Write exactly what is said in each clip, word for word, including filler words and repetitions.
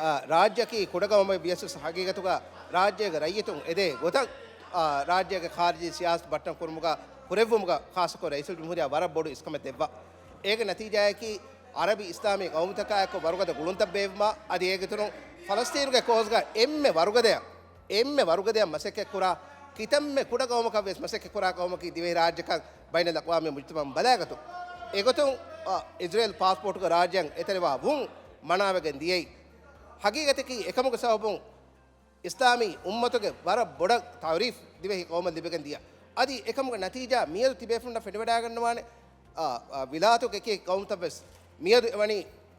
އާ، ރާއްޖެއަކީ ކުޑަގައުމެއް ވިޔަސް ވެސް ހަގީގަތުގަ ރާއްޖޭގެ ރައްޔިތުން އެދޭ ގޮތަށް، އާ، ރާއްޖޭގެ ޚާރިޖީ ސިޔާސަތު ބައްޓަން ކުރުމުގަ ކުރެއްވުމުގަ ޚާއްޞަކޮށް ރައީސުލްޖުމްހޫރިއްޔާ ވަރަށް ބޮޑު އިސްކަމެއް ދެއްވާ. އޭގެ ނަތީޖާއަކީ އަރަބި އިސްލާމީ ޤައުމުތަކާއެކު ވަރުގަދަ ގުޅުންތައް ބޭއްވުމާ، އަދި އޭގެ އިތުރުން ފަލަސްޠީނުގެ ކޯސްގަ އެންމެ ވަރުގަދަޔަށް، އެންމެ ވަރުގަދަޔަށް މަސައްކަތްކުރާ، ކިތަންމެ ކުޑަ ޤައުމަކަށް ވެސް މަސައްކަތްކުރާ ޤައުމަކީ ދިވެހިރާއްޖެކަން ބައިނަލްއަޤްވާމީ މުޖުތަމަޢުން ބަލާގަތުން. އެގޮތުން، އަ، އިޒްރޭލް ޕާސްޕޯޓުގެ ރާއްޖެއަށް އެތެރެވާ ވުން މަނާވެގެން ދިޔައީ. ހަގީގަތަކީ އެކަމުގެ ސަބަބުން އިސްލާމީ އުއްމަތުގެ ވަރަށް ބޮޑަށް ތަޢުރީފް ދިވެހި ޤައުމަށް ލިބިގެން ދިޔަ. އަދި އެކަމުގެ ނަތީޖާ މިއަދު ތިބޭފުޅުންނަށް ފެނިވަޑައިގަންނަވާނެ، އާ، އާ، ވިލާތުގެ އެކި ޤައުމުތައް ވެސް މިއަދު އެވަނީ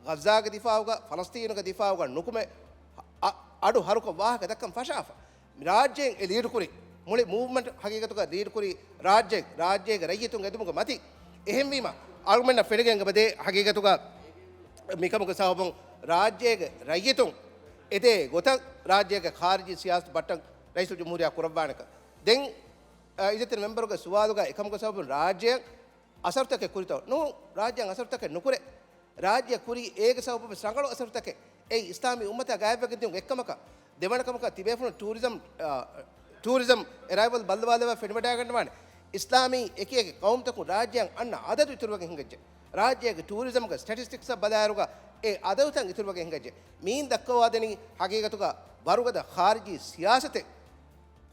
ޣައްޒާގެ ދިފާޢުގަ، ފަލަސްޠީނުގެ ދިފާޢުގަ ނުކުމެ، އަ-، އަޑު ހަރުކޮށް ވާހަކަ ދައްކަން ފަށާފަ. މި ރާއްޖޭން އެ ލީޑުކުރި، މުޅި މޫވްމަންޓް ހަގީގަތުގަ ލީޑުކުރި ރާއްޖެ، ރާއްޖޭގެ ރައްޔިތުން އެދުމުގެ މަތި. އެހެންވީމަ، އަޅުގަނޑަށް ފެނިގެން އެބަދޭ ހަގީގަތުގަ މިކަމުގެ ސަބަބުން ރާއްޖޭގެ ރައްޔިތުން އެދޭ ގޮތަށް ރާއްޖޭގެ ޚާރިޖީ ސިޔާސަތު ބައްޓަން ރައީސުލްޖުމްހޫރިއްޔާ ކުރައްވާނެކަން. ދެން، އަ، އިއްޒަތްތެރި މެމްބަރުގެ ސުވާލުގަ އެކަމުގެ ސަބަބުން ރާއްޖެއަށް އަސަރުތަކެއް ކުރިތޯ؟ ނޫން، ރާއްޖެއަށް އަސަރުތަކެއް ނުކުރޭ. ރާއްޖެ ކުރީ އޭގެ ސަބަބުން ވެސް ރަނގަޅު އަސަރުތަކެއް. އެއީ އިސްލާމީ އުއްމަތާ ގާތްވެގެން ދިޔުން އެއްކަމަކަށް. ދެވަނަ ކަމަކަށް ތިބޭފުޅުން ޓޫރިޒަމް، އާ، ޓޫރިޒަމް އެރައިވަލް ބައްލަވާލަވާ ފެނިވަޑައިގަންނަވާނެ. އިސްލާމީ އެކި އެކި ޤައުމުތަކުން ރާއްޖެއަށް އަންނަ އަދަދު އިތުރުވެގެން ހިނގައްޖެ. ރާއްޖޭގެ ޓޫރިޒަމްގެ ސްޓެޓިސްޓިކްސްއަށް ބަލާއިރުގަ އެ އަދަދުތައް އިތުރުވެގެން ހިނގައްޖެ. މީން ދައްކަވާދެނީ ހަގީގަތުގަ ވަރުގަދަ ޚާރިޖީ ސިޔާސަތެއް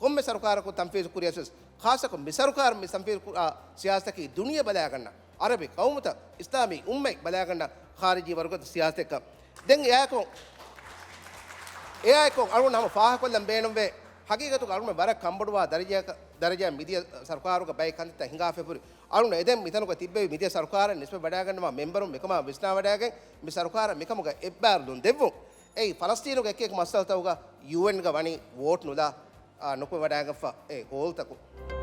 ކޮންމެ ސަރުކާރަކުން ތަންފީޒު ކުރިޔަސް ވެސް، ޚާއްޞަކޮށް މި ސަރުކާރުން މި ތަންފީޒު ކުރާ ސިޔާސަތަކީ ދުނިޔެ ބަލައިގަންނަ، އަރަބި ޤައުމުތައް، އިސްލާމީ އުއްމަތް ބަލައިގަންނަ ޚާރިޖީ ވަރުގަދަ ސިޔާސަތެއްކަން. ދެން އެއާއެކު، އެއާއެކު އަޅުގަނޑު ހަމަ ފާހަގަކޮށްލަން ބޭނުންވޭ، ހަގީގަތުގަ އަޅުގަނޑު ވަރަށް ކަންބޮޑުވާ ދަރަޖައަކަށް، ދަރަޖައަށް މިދިޔަ ސަރުކާރުގެ ބައެއް ކަންތައްތައް ހިނގާފަ ހުރި. އަޅުގަނޑު އެދެން މިތަނުގަ ތިއްބެވި މިދިޔަ ސަރުކާރަށް ނިސްބަތް ވަޑައިގަންނަވާ މެމްބަރުން މިކަމާ ވިސްނާވަޑައިގެން މި ސަރުކާރަށް މިކަމުގަ އެއްބާރުލުން ދެއްވުން. އެއީ ފަލަސްޠީނުގެ އެކި އެކި މައްސަލަތަކުގަ ޔޫއެންގަ ވަނީ ވޯޓް ނުލާ، އާ، ނުކުމެވަޑައިގަތްފަ އެ ހޯލްތަކުން.